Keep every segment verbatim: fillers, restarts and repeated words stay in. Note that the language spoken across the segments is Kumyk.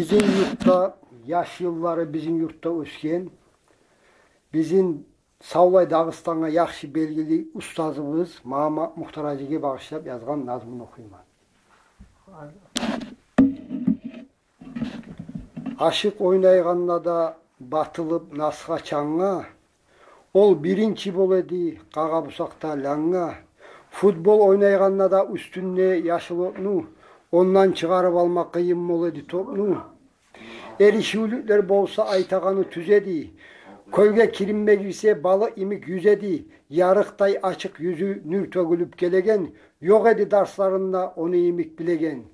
Бизин юртда яш йыллары бизин юртда оьсген, бизин савлай Дагъыстангъа яхшы белгили устазыбыз Магьаммат Мухтар гьажиге багъышлап язгъан назмун охуйман. Ашыкъ ойнайгъанда да батылып насгъа, чангъа, ол биринчи бола эди къагъа бусакъда лангъа. Футбол ойнайгъанда да уьстюнде яшыл отну, ондан чыгъарып алма къыйын бола эди топну. Эришивлюклер болса, айтагъаны тюз эди. Кёлге киринме гирсе, балыкъ йимик юзе эди. Ярыкъдай ачыкъ юзю, нюр тёгюлюп гелеген, ёкъ эди дарсларында ону йимик билеген.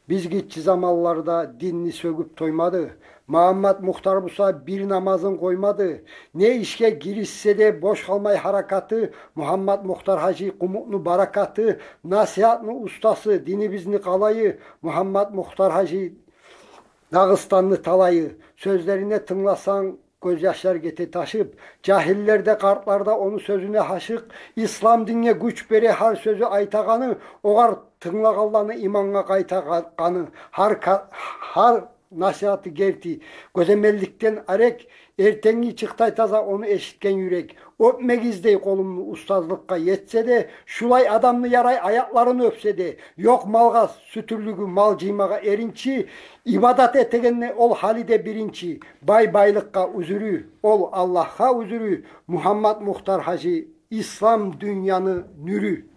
Биз гиччи заманларда динни сёгюп тоймады. Магьаммат Мухтар буса бир намазын къоймады. Не ишге гиришсе де, бош къалмай гьаракаты. Мугьаммат Мухтар гьажи къумукъну баракаты, насигьатны устасы, динибизни къалайы. Мугьаммат Мухтар гьажи Дагъыстанны талайы. Сёзлерине тынгласанг, гёзьяшлар гете ташып. Жагьиллер де, къартлар да ону сёзюне гьашыкъ. Ислам динге гюч бере гьар сёзю айтагъаны, огъар тынглагъанланы имангъа къайтагъаны. Гьар ка-, гьар насигьаты герти, гёземелликден арек. Эртенги чыкътай таза ону эшитген юрек. Оьпмегиздей къолумну, устазлыкъгъа етсе де, шулай адамны ярай аякъларын оьпсе де. Ёкъ малгъа сютюрлюгю, мал жыймагъа эринчи, ибадат этегенде ол гьали де биринчи. Бай байлыкъгъа уьзюрю, ол Аллагьгъа уьзюрю, Мугьаммат Мухтар гьажи, ислам дюньяны нюрю.